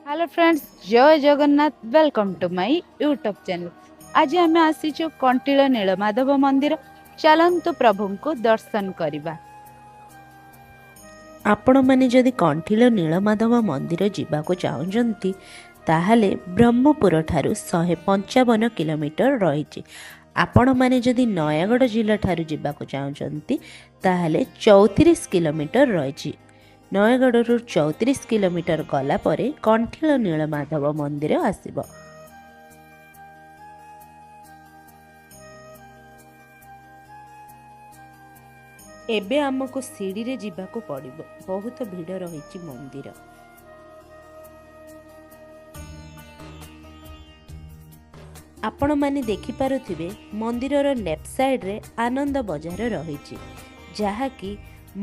Hello friends, ଜୟ Jagannath. Welcome to my YouTube channel. ଆଜି ଆମେ ଆସିଛୁ କଣ୍ଟିଳ ନୀଳମାଧବ ମନ୍ଦିର। ଚାଲନ୍ତୁ ପ୍ରଭୁଙ୍କୁ ଦର୍ଶନ କରିବା। ଆପଣମାନେ ଯଦି କଣ୍ଟିଳ ନୀଳମାଧବ ମନ୍ଦିର ଯିବାକୁ ଚାହୁଁଛନ୍ତି, ତାହେଲେ ବ୍ରହ୍ମପୁର ଠାରୁ 155 କିଲୋମିଟର ରହିଛି। ଆପଣମାନେ ଯଦି ନୟାଗଡ଼ ଜିଲ୍ଲାଠାରୁ ଯିବାକୁ ଚାହୁଁଛନ୍ତି, ତାହେଲେ 34 କିଲୋମିଟର ରହିଛି। ନୟାଗଡ଼ରୁ 34 କିଲୋମିଟର ଗଲା ପରେ କଣ୍ଟିଳ ନୀଳମାଧବ ମନ୍ଦିର ଆସିବ। ଏବେ ଆମକୁ ସିଡ଼ିରେ ଯିବାକୁ ପଡ଼ିବ। ବହୁତ ଭିଡ଼ ରହିଛି ମନ୍ଦିର। ଆପଣମାନେ ଦେଖିପାରୁଥିବେ, ମନ୍ଦିରର ଲେଫ୍ଟ ସାଇଡ଼ରେ ଆନନ୍ଦ ବଜାର ରହିଛି, ଯାହାକି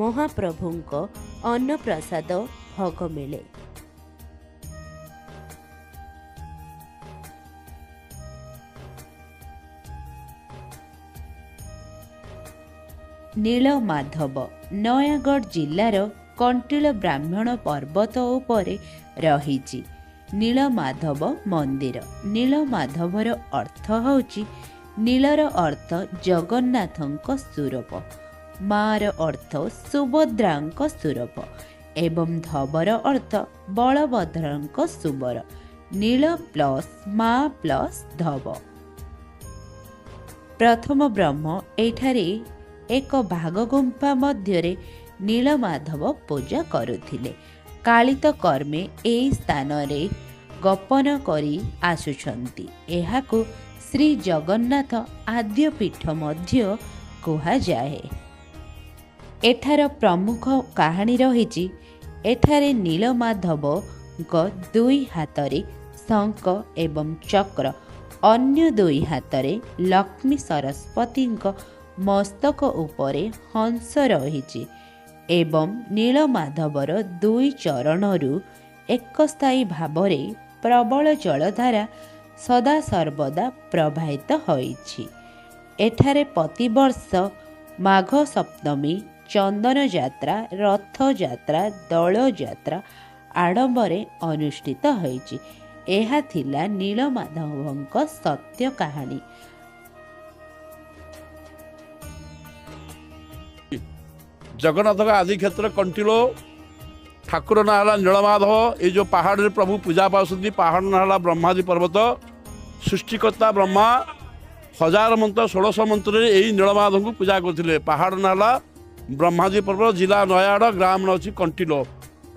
ମହାପ୍ରଭୁଙ୍କ ଅନ୍ନପ୍ରସାଦ ଭୋଗ ମିଳେ। ନୀଳମାଧବ ନୟାଗଡ଼ ଜିଲ୍ଲାର କଣ୍ଟିଳ ବ୍ରାହ୍ମଣ ପର୍ବତ ଉପରେ ରହିଛି ନୀଳମାଧବ ମନ୍ଦିର। ନୀଳମାଧବର ଅର୍ଥ ହେଉଛି, ନୀଳର ଅର୍ଥ ଜଗନ୍ନାଥଙ୍କ ସ୍ୱରୂପ, ମାର ଅର୍ଥ ସୁଭଦ୍ରାଙ୍କ ସ୍ୱରୂପ ଏବଂ ଧବର ଅର୍ଥ ବଳଭଦ୍ରଙ୍କ ସୁବର। ନୀଳ ପ୍ଲସ୍ ମା ପ୍ଲସ୍ ଧବ। ପ୍ରଥମ ବ୍ରହ୍ମ ଏଠାରେ ଏକ ବାଘ ଗୁମ୍ଫା ମଧ୍ୟରେ ନୀଳମାଧବ ପୂଜା କରୁଥିଲେ। କାଳିତ କର୍ମେ ଏହି ସ୍ଥାନରେ ଗୋପନ କରି ଆସୁଛନ୍ତି। ଏହାକୁ ଶ୍ରୀ ଜଗନ୍ନାଥ ଆଦ୍ୟପୀଠ ମଧ୍ୟ କୁହାଯାଏ। ଏଠାର ପ୍ରମୁଖ କାହାଣୀ ରହିଛି, ଏଠାରେ ନୀଳମାଧବଙ୍କ ଦୁଇ ହାତରେ ଶଙ୍ଖ ଏବଂ ଚକ୍ର, ଅନ୍ୟ ଦୁଇ ହାତରେ ଲକ୍ଷ୍ମୀ ସରସ୍ୱତୀଙ୍କ ମସ୍ତକ ଉପରେ ହଂସ ରହିଛି ଏବଂ ନୀଳମାଧବର ଦୁଇ ଚରଣରୁ ଏକସ୍ଥାୟୀ ଭାବରେ ପ୍ରବଳ ଜଳଧାରା ସଦାସର୍ବଦା ପ୍ରବାହିତ ହୋଇଛି। ଏଠାରେ ପ୍ରତିବର୍ଷ ମାଘ ସପ୍ତମୀ ଚନ୍ଦନ ଯାତ୍ରା, ରଥଯାତ୍ରା, ଦୋଳଯାତ୍ରା ଆଡ଼ମ୍ବରେ ଅନୁଷ୍ଠିତ ହୋଇଛି। ଏହା ଥିଲା ନୀଳମାଧବଙ୍କ ସତ୍ୟ କାହାଣୀ। ଜଗନ୍ନାଥଙ୍କ ଆଦି କ୍ଷେତ୍ର କଣ୍ଟିଲୋ। ଠାକୁର ନାଁ ହେଲା ନୀଳମାଧବ। ଏଇ ଯେଉଁ ପାହାଡ଼ରେ ପ୍ରଭୁ ପୂଜା ପାଉଛନ୍ତି, ପାହାଡ଼ ନାଁ ହେଲା ବ୍ରହ୍ମାଦି ପର୍ବତ। ସୃଷ୍ଟିକର୍ତ୍ତା ବ୍ରହ୍ମା 1000 ମନ୍ତ୍ର 1600 ମନ୍ତ୍ରରେ ଏଇ ନୀଳମାଧବଙ୍କୁ ପୂଜା କରୁଥିଲେ। ପାହାଡ଼ ନାଁ ହେଲା ବ୍ରହ୍ମାଦି ପର୍ବତ, ଜିଲ୍ଲା ନୟାଗଡ଼, ଗ୍ରାମ ନାଁ ଅଛି କଣ୍ଟିଲୋ।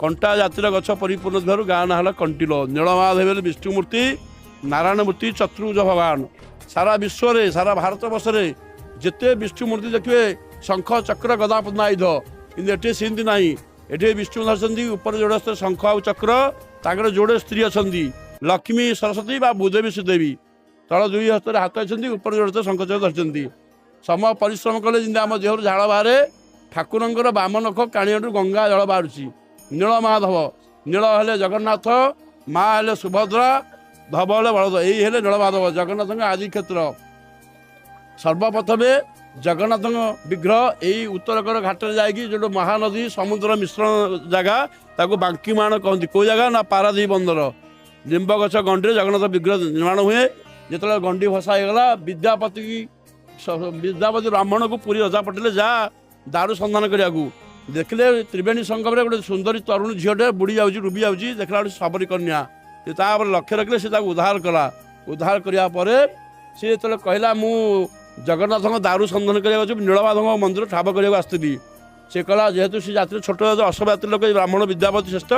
କଣ୍ଟା ଜାତିର ଗଛ ପରିପୂର୍ଣ୍ଣ ଥିବାରୁ ଗାଁ ନାଁ ହେଲା କଣ୍ଟିଲୋ। ନୀଳମାଧବ ହେଲେ ବିଷ୍ଣୁମୂର୍ତ୍ତି, ନାରାୟଣ ମୂର୍ତ୍ତି, ଚତୁର୍ଭୁଜ ଭଗବାନ। ସାରା ବିଶ୍ୱରେ, ସାରା ଭାରତ ବର୍ଷରେ ଯେତେ ବିଷ୍ଣୁ ମୂର୍ତ୍ତି ଦେଖିବେ, ଶଙ୍ଖ ଚକ୍ର ଗଦା ପଦ୍ମ ଆୟୁଧ। କିନ୍ତୁ ଏଠି ସେମିତି ନାହିଁ। ଏଠି ବିଷ୍ଣୁ ଧରିଛନ୍ତି, ଉପରେ ଯୋଡ଼େ ଶଙ୍ଖ ଆଉ ଚକ୍ର, ତାଙ୍କର ଯୋଡ଼େ ସ୍ତ୍ରୀ ଅଛନ୍ତି, ଲକ୍ଷ୍ମୀ ସରସ୍ୱତୀ ବା ଭୂଦେବୀ ସୁଦେବୀ। ତଳ ଦୁଇ ହସ୍ତରେ ହାତ ଅଛନ୍ତି, ଉପରେ ଯୋଡ଼େ ଶଙ୍ଖ ଚକ୍ର ଧରିଛନ୍ତି। ସମ ପରିଶ୍ରମ କଲେ ଯେମିତି ଆମ ଦେହରୁ ଝାଳ ବାହାରେ, ଠାକୁରଙ୍କର ବାମ ନଖ କାଣିଆଠୁ ଗଙ୍ଗା ଜଳ ବାହାରୁଛି। ନୀଳ ମାଧବ, ନୀଳ ହେଲେ ଜଗନ୍ନାଥ, ମା ହେଲେ ସୁଭଦ୍ରା, ଧବ ହେଲେ ବଳଦ। ଏଇ ହେଲେ ନୀଳମାଧବ, ଜଗନ୍ନାଥଙ୍କ ଆଦି କ୍ଷେତ୍ର। ସର୍ବପ୍ରଥମେ ଜଗନ୍ନାଥଙ୍କ ବିଗ୍ରହ ଏଇ ଉତ୍ତରକର ଘାଟରେ ଯାଇକି, ଯେଉଁଠି ମହାନଦୀ ସମୁଦ୍ର ମିଶ୍ରଣ ଜାଗା, ତାକୁ ବାଙ୍କିମାଣ କହନ୍ତି। କେଉଁ ଜାଗା ନା ପାରାଦୀପ ବନ୍ଦର। ଲିମ୍ବ ଗଛ ଗଣ୍ଡିରେ ଜଗନ୍ନାଥ ବିଗ୍ରହ ନିର୍ମାଣ ହୁଏ। ଯେତେବେଳେ ଗଣ୍ଡି ଭସା ହେଇଗଲା, ବିଦ୍ୟାପତି ବ୍ରାହ୍ମଣକୁ ପୁରୀ ରଜା ପଠେଇଲେ, ଯା ଦାରୁ ସନ୍ଧାନ କରିବାକୁ। ଦେଖିଲେ ତ୍ରିବେଣୀ ସଙ୍ଗମରେ ଗୋଟେ ସୁନ୍ଦରୀ ତରୁଣ ଝିଅଟେ ବୁଡ଼ି ଯାଉଛି, ଡୁବି ଯାଉଛି। ଦେଖିଲା ବେଳକୁ ଶବରୀ କନ୍ୟା। ସେ ତାପରେ ଲକ୍ଷ୍ୟ ରଖିଲେ, ସେ ତାକୁ ଉଦ୍ଧାର କଲା। ଉଦ୍ଧାର କରିବା ପରେ ସେ ଯେତେବେଳେ କହିଲା, ମୁଁ ଜଗନ୍ନାଥଙ୍କ ଦାରୁ ସନ୍ଧାନ କରିବାକୁ ଅଛି, ନୀଳମାଧବଙ୍କ ମନ୍ଦିର ଠାବ କରିବାକୁ ଆସିଥିଲି। ସେ କହିଲା, ଯେହେତୁ ସେ ଜାତିର ଛୋଟ ଜାତି, ଅସଭ୍ୟ ଜାତିର ଲୋକ, ବ୍ରାହ୍ମଣ ବିଦ୍ୟାପତି ଶ୍ରେଷ୍ଠ,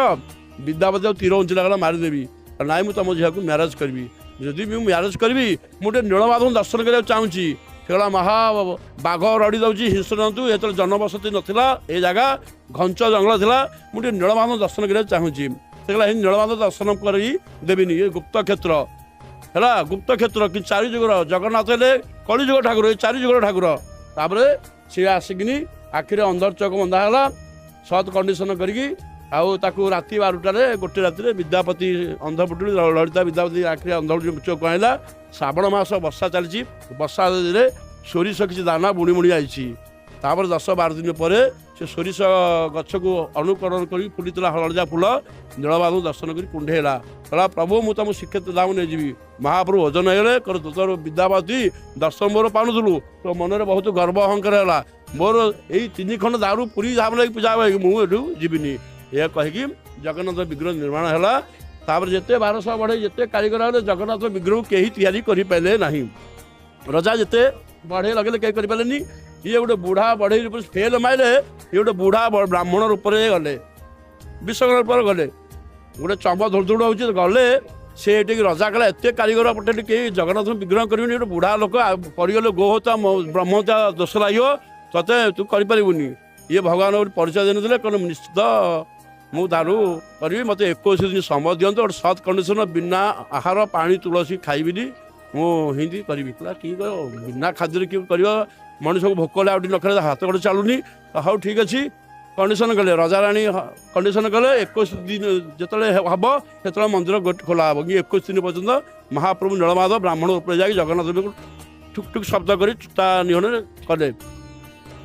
ବିଦ୍ୟାପତି ଆଉ ତୀର ଉଞ୍ଚିଲା, ଗଲା ମାରିଦେବି। ନାଇଁ, ମୁଁ ତୁମ ଝିଅକୁ ମ୍ୟାରେଜ୍ କରିବି। ଯଦି ମୁଁ ମ୍ୟାରେଜ୍ କରିବି, ମୁଁ ଟିକେ ନୀଳମାଧବଙ୍କୁ ଦର୍ଶନ କରିବାକୁ ଚାହୁଁଛି। ସେ କହିଲା, ମହା ବାଘ ରଡ଼ି ଦେଉଛି, ହିଂସ୍ର ଜନ୍ତୁ, ଯେତେବେଳେ ଜନବସତି ନଥିଲା, ଏ ଜାଗା ଘଞ୍ଚ ଜଙ୍ଗଲ ଥିଲା, ମୁଁ ଟିକେ ନୀଳମାଧବ ଦର୍ଶନ କରିବାକୁ ଚାହୁଁଛି। ସେ କହିଲା, ଏଇ ନୀଳମାଧବ ଦର୍ଶନ କରି ଦେବିନି, ଏ ଗୁପ୍ତ କ୍ଷେତ୍ର ହେଲା, ଗୁପ୍ତ କ୍ଷେତ୍ର। କିନ୍ତୁ ଚାରି ଯୁଗର ଜଗନ୍ନାଥ ହେଲେ କଳିଯୁଗ ଠାକୁର, ଏ ଚାରି ଯୁଗର ଠାକୁର। ତାପରେ ସିଏ ଆସିକିନି ଆଖିରେ ଅନ୍ଧର ଚକ ବନ୍ଧା ହେଲା, ସତ୍ କଣ୍ଡିସନ କରିକି ଆଉ ତାକୁ ରାତି 12ଟାରେ ଗୋଟେ ରାତିରେ ବିଦ୍ୟାପତି ଅନ୍ଧପୁଟୁଳି ଲଳିତା ବିଦ୍ୟାପତି ଆଖିରେ ଅନ୍ଧ ଚକ ଆଣିଲା। ଶ୍ରାବଣ ମାସ, ବର୍ଷା ଚାଲିଛି, ବର୍ଷାରେ ସୋରିଷ କିଛି ଦାନା ବୁଣି ବୁଣି ଯାଇଛି। ତାପରେ 10-12 ଦିନ ପରେ ସେ ସେ ସୋରିଷ ଗଛକୁ ଅନୁକରଣ କରି ଫୁଲିଥିଲା ହଳଦିଆ ଫୁଲ। ନୀଳମାଧବ ଦର୍ଶନ କରି କୁଣ୍ଢେଇଲା, କହିଲା ପ୍ରଭୁ ମୁଁ ତମ ଶ୍ରୀକ୍ଷେତ୍ର ଧାମ ନେଇଯିବି। ମହାପ୍ରଭୁ ଓଜନ ହେଇଗଲେ, କହିଲେ ତୋର ବିଦ୍ୟାପତି ଦର୍ଶନ ମୋର ପାଉନଥିଲୁ, ତୋ ମନରେ ବହୁତ ଗର୍ବ ଅହଙ୍କାର ହେଲା, ମୋର ଏଇ 3 ଖଣ୍ଡ ଦାରୁ ପୁରୀ ଧାମ ଲାଗି ପୂଜା ହେବ, ମୁଁ ଏଠୁ ଯିବିନି। ଏହା କହିକି ଜଗନ୍ନାଥ ବିଗ୍ରହ ନିର୍ମାଣ ହେଲା। ତାପରେ ଯେତେ 1200 ବଢ଼େଇ ଯେତେ କାରିଗର ହେଲେ ଜଗନ୍ନାଥ ବିଗ୍ରହକୁ କେହି ତିଆରି କରିପାରିଲେ ନାହିଁ। ରଜା ଯେତେ ବଢ଼େଇ ଲଗେଇଲେ କେହି କରିପାରିଲେନି। ଇଏ ଗୋଟେ ବୁଢ଼ା ବଢ଼େଇ ରୂପରେ ଫେଲ ମାଇଲେ, ଇଏ ଗୋଟେ ବୁଢ଼ା ବ୍ରାହ୍ମଣ ରୂପରେ ଗଲେ, ବିଶ୍ୱକର୍ମା ରୂପରେ ଗଲେ, ଗୋଟେ ଚମ୍ବ ଧୁଡ଼ ଧୁଡ଼ ହେଉଛି ଗଲେ। ସେ ଏଠିକି ରଜା କଲା ଏତେ କାରିଗର ପଠେଇଲେ କେହି ଜଗନ୍ନାଥ ବିଗ୍ରହ କରିବେନି, ଗୋଟେ ବୁଢ଼ା ଲୋକ ପଡ଼ିଗଲେ ଗୋହତ୍ୟା ବ୍ରହ୍ମହତ୍ୟା ଦୋଷ ଲାଗିବ ତତେ, ତୁ କରିପାରିବୁନି। ଇଏ ଭଗବାନ ଗୋଟେ ପରିଚୟ ଦେଇନଥିଲେ, କହିଲେ ନିଶ୍ଚିତ ମୁଁ ଦାରୁ କରିବି, ମୋତେ 21 ଦିନ ସମୟ ଦିଅନ୍ତୁ, ଗୋଟେ ସତ୍ କଣ୍ଡିସନ ବିନା ଆହାର ପାଣି ତୁଳସୀ ଖାଇବିନି, ମୁଁ ହିନ୍ଦୀ କରିବି। କହିଲା କି କହିବ ବିନା ଖାଦ୍ୟରେ କିଏ କରିବ, ମଣିଷକୁ ଭୋକ ହେଲେ ଆଉ ଟିକେ ନ ଖାଇଲେ ହାତ ଗୋଡ଼ ଚାଲୁନି। ହଉ ଠିକ୍ ଅଛି, କଣ୍ଡିସନ କଲେ ରାଜାରାଣୀ କଣ୍ଡିସନ କଲେ 21 ଦିନ ଯେତେବେଳେ ହେବ ସେତେବେଳେ ମନ୍ଦିର ଖୋଲା ହେବ କି 21 ଦିନ ପର୍ଯ୍ୟନ୍ତ ମହାପ୍ରଭୁ ନୀଳମାଧବ ବ୍ରାହ୍ମଣ ଉପରେ ଯାଇକି ଜଗନ୍ନାଥ ଠୁକ୍ ଠୁକ୍ ଶବ୍ଦ କରି ତା ନିହଣରେ କଲେ।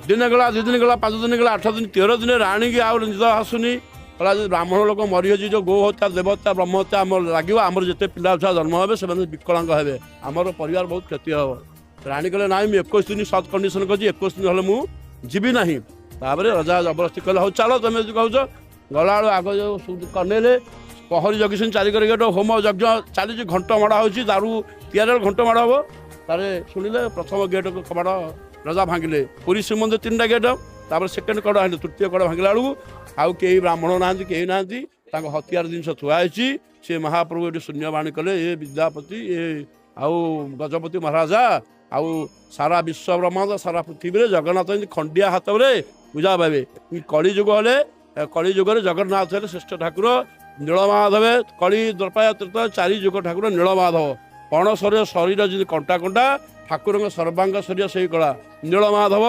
ଦିନେ ଗଲା, 2 ଦିନ ଗଲା, 5 ଦିନ ଗଲା, 8 ଦିନ, 13 ଦିନ ରାଣୀକି ଆଉ ନିଦ ଆସୁନି। କହିଲା ଯଦି ବ୍ରାହ୍ମଣ ଲୋକ ମରିଯାଇଛି, ଯେଉଁ ଗୋ ହତ୍ୟା ଦେବହତ୍ୟା ବ୍ରହ୍ମହତ୍ୟା ଆମର ଲାଗିବ, ଆମର ଯେତେ ପିଲା ଛୁଆ ଜନ୍ମ ହେବେ ସେମାନେ ବିକଳାଙ୍ଗ ହେବେ, ଆମର ପରିବାର ବହୁତ କ୍ଷତି ହେବ। ରାଣୀ କହିଲେ ନାଇଁ ମୁଁ 21 ଦିନ ସତ୍ କଣ୍ଡିସନ କରିଛି, 21 ଦିନ ହେଲେ ମୁଁ ଯିବି ନାହିଁ। ତାପରେ ରଜା ଜବରଦସ୍ତି କହିଲେ ହଉ ଚାଲ ତମେ ଯଦି କହୁଛ। ଗଲାବେଳୁ ଆଗ ଯେଉଁ କନେଇଲେ ପହରି ଜଗିଛନ୍ତି ଚାରିକର ଗେଟ, ହୋମ ଯଜ୍ଞ ଚାଲିଛି, ଘଣ୍ଟ ମାଡ଼ ହେଉଛି, ଦାରୁ ତିଆରି ହେଲେ ଘଣ୍ଟ ମାଡ଼ ହେବ। ତାରେ ଶୁଣିଲେ ପ୍ରଥମ ଗେଟ୍ କବାଟ ରଜା ଭାଙ୍ଗିଲେ। ପୁରୀ ଶ୍ରୀମନ୍ଦିର 3ଟା ଗେଟ୍, ତାପରେ ସେକେଣ୍ଡ କଡ଼ ଭାଙ୍ଗିଲେ, ତୃତୀୟ କଡ଼ ଭାଙ୍ଗିଲା ବେଳକୁ ଆଉ କେହି ବ୍ରାହ୍ମଣ ନାହାନ୍ତି, କେହି ନାହାନ୍ତି, ତାଙ୍କ ହତିଆର ଜିନିଷ ଥୁଆ ହେଇଛି। ସେ ମହାପ୍ରଭୁ ଏଠି ଶୂନ୍ୟବାଣୀ କଲେ, ଏ ବିଦ୍ୟାପତି, ଏ ଆଉ ଗଜପତି ମହାରାଜା, ଆଉ ସାରା ବିଶ୍ୱ ବ୍ରହ୍ମାଣ୍ଡ ସାରା ପୃଥିବୀରେ ଜଗନ୍ନାଥ ଏମିତି ଖଣ୍ଡିଆ ହାତରେ ପୂଜା ପାଇବେ। କଳିଯୁଗ ହେଲେ କଳିଯୁଗରେ ଜଗନ୍ନାଥ ହେଲେ ଶ୍ରେଷ୍ଠ ଠାକୁର, ନୀଳମାଧବେ କଳି ଦ୍ରପାୟ ତୃତୀୟ 4 ଯୁଗ ଠାକୁର ନୀଳମାଧବ। ପଣସର ଶରୀର ଯେମିତି କଣ୍ଟା କଣ୍ଟା, ଠାକୁରଙ୍କ ସର୍ବାଙ୍ଗ ଶରୀର ସେଇ କଳା ନୀଳମାଧବ।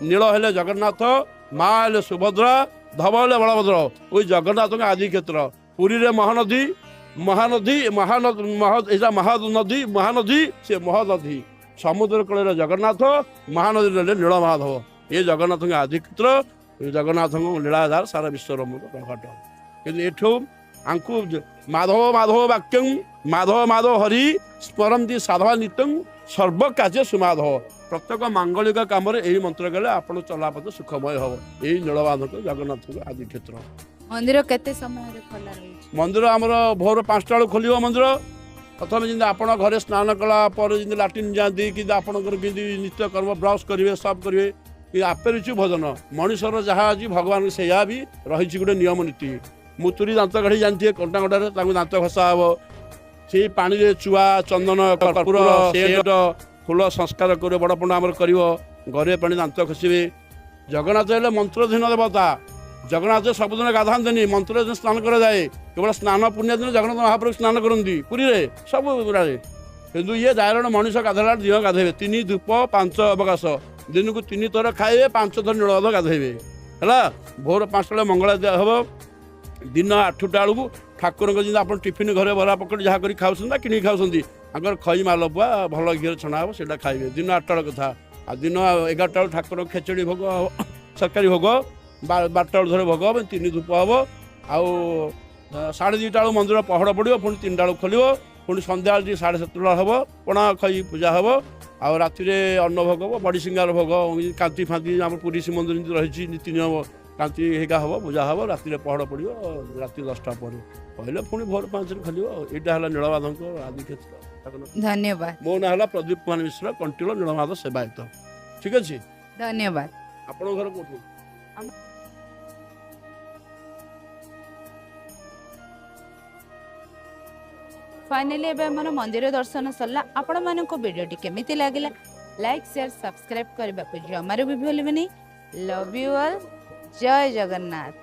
ନୀଳ ହେଲେ ଜଗନ୍ନାଥ, ମା ହେଲେ ସୁଭଦ୍ରା, ଧବ ହେଲେ ବଳଭଦ୍ର। ଓଇ ଜଗନ୍ନାଥଙ୍କ ଆଦି କ୍ଷେତ୍ର ପୁରୀରେ ମହାନଦୀ, ମହାନଦୀ ଏଇଟା ମହାନଦୀ, ମହାନଦୀ ସେ ମହାନଦୀ, ସମୁଦ୍ର କୂଳରେ ଜଗନ୍ନାଥ, ମହାନଦୀରେ ହେଲେ ନୀଳମାଧବ। ଏ ଜଗନ୍ନାଥଙ୍କ ଆଦି କ୍ଷେତ୍ର, ଜଗନ୍ନାଥଙ୍କ ଲୀଳାଧାର ସାରା ବିଶ୍ୱର ପ୍ରକଟ। କିନ୍ତୁ ଏଠୁ ଆଙ୍କୁ ମାଧବ ମାଧବ ବାକ୍ୟଂ ମାଧବ ମାଧବ ହରି ସ୍ମରନ୍ତି ସାଧବା ନିତ୍ୟଂ ସର୍ବକାର୍ଯ୍ୟ ସୁମାଧବ। ପ୍ରତ୍ୟେକ ମାଙ୍ଗଳିକ କାମରେ ଏହି ମନ୍ତ୍ର ଗଲେ ଆପଣ ଚଲାପଥ ସୁଖମୟ ହେବ। ଏଇ ନୀଳମାଧବ ଜଗନ୍ନାଥଙ୍କ ଆଦି କ୍ଷେତ୍ର। ମନ୍ଦିର କେତେ ସମୟରେ ଖୋଲା ରହୁଛି? ମନ୍ଦିର ଆମର ଭୋର 5ଟା ବେଳକୁ ଖୋଲିବ ମନ୍ଦିର। ପ୍ରଥମେ ଯେମିତି ଆପଣ ଘରେ ସ୍ନାନ କଲା ପରେ ଯେମିତି ଲାଟ୍ରିନ୍ ଯାଆନ୍ତି କି ଆପଣଙ୍କର କେମିତି ନିତ୍ୟକର୍ମ ବ୍ରସ୍ କରିବେ, ସଫ୍ କରିବେ, କି ଆପେରିଚୁ ଭୋଜନ ମଣିଷର ଯାହା ଅଛି ଭଗବାନଙ୍କ ସେଇଆ ବି ରହିଛି ଗୋଟେ ନିୟମ ନୀତି। ମୁତୁରୀ ଦାନ୍ତ କାଢ଼ି ଜାଣିଥିବେ, କଣ୍ଟା କଣ୍ଟାରେ ତାଙ୍କୁ ଦାନ୍ତ ଘଷା ହେବ, ସେଇ ପାଣିରେ ଚୁଆ ଚନ୍ଦନ କର୍ପୂର ସେଣ୍ଟ ଫୁଲ ସଂସ୍କାର କରିବ, ବଡ଼ ପଣ୍ଡା ଆମର କରିବ, ଗରେ ପାଣି ଦାନ୍ତ ଘଷିବେ। ଜଗନ୍ନାଥ ହେଲେ ମନ୍ତ୍ରଧୀନ ଦେବତା। ଜଗନ୍ନାଥ ସବୁଦିନ ଗାଧାନ୍ତିନି, ମନ୍ତ୍ର ସ୍ନାନ କରାଯାଏ। କେବଳ ସ୍ନାନ ପୂର୍ଣ୍ଣିମା ଦିନ ଜଗନ୍ନାଥ ମହାପ୍ରଭୁ ସ୍ନାନ କରନ୍ତି ପୁରୀରେ ସବୁ ଗୁଡ଼ାରେ। କିନ୍ତୁ ଇଏ ଜାଗରଣ ମଣିଷ ଗାଧୋଇଲା ଦିନ ଗାଧୋଇବେ 3 ଧୂପ 5 ଅବକାଶ, ଦିନକୁ 3 ଥର ଖାଇବେ, 5 ଥର ନୀଳମାଧବ ଗାଧୋଇବେ। ହେଲା ଭୋର 5ଟା ବେଳେ ମଙ୍ଗଳା ହେବ। ଦିନ 8ଟା ବେଳକୁ ଠାକୁରଙ୍କ ଯେମିତି ଆପଣ ଟିଫିନ୍ ଘରେ ବରା ପକୋଡ଼ି ଯାହା କରି ଖାଉଛନ୍ତି ନା କିଣିକି ଖାଉଛନ୍ତି, ତାଙ୍କର ଖଇ ମାଲପୁଆ ଭଲ ଘିଅରେ ଛଣା ହେବ, ସେଇଟା ଖାଇବେ। ଦିନ 8ଟା ବେଳ କଥା। ଆଉ ଦିନ 11ଟା ବେଳକୁ ଠାକୁରଙ୍କ ଖେଚେଡ଼ି ଭୋଗ ହେବ, ସରକାରୀ ଭୋଗ, 12ଟା ବେଳକୁ ଧରେ ଭୋଗ ହେବ, 3 ଧୂପ ହେବ। ଆଉ 2:30 ବେଳକୁ ମନ୍ଦିର ପହଡ଼ ପଡ଼ିବ, ପୁଣି 3ଟା ବେଳକୁ ଖୋଲିବ, ପୁଣି ସନ୍ଧ୍ୟାବେଳେ ଟିକେ 7:30 ହେବ, ପଣା ଖଇ ପୂଜା ହେବ। ଆଉ ରାତିରେ ଅନ୍ନ ଭୋଗ ହେବ, ବଡ଼ି ସିଙ୍ଗାର ଭୋଗ, କାନ୍ତି ଫାନ୍ତି ଆମର ପୁରୀ ଶ୍ରୀମନ୍ଦିର ଯେମିତି ରହିଛି ନୀତି ନିୟମ କାନ୍ତି ହେଇକା ହେବ, ପୂଜା ହେବ। ରାତିରେ ପହଡ଼ ପଡ଼ିବ ରାତି 10ଟା ପରେ, କହିଲେ ପୁଣି ଭୋର 5ରେ ଖୋଲିବ। ଏଇଟା ହେଲା ନୀଳମାଧବଙ୍କ ଆଦି କ୍ଷେତ୍ର। ଧନ୍ୟବାଦ। ମୋ ନାଁ ହେଲା ପ୍ରଦୀପ କୁମାର ମିଶ୍ର, କଣ୍ଟିଲ ନୀଳମାଧବ ସେବାୟତ। ଠିକ ଅଛି, ଧନ୍ୟବାଦ। ଆପଣଙ୍କ ଘର କୋଉଠି? ଫାଇନାଲି ଏବେ ଆମର ମନ୍ଦିର ଦର୍ଶନ ସରିଲା। ଆପଣମାନଙ୍କୁ ଭିଡ଼ିଓଟି କେମିତି ଲାଗିଲା ଲାଇକ୍ ସେୟାର ସବସ୍କ୍ରାଇବ୍ କରିବାକୁ ଜମାରୁ ବି ଭୁଲିବେନି। Love you all. Jay Jagannath.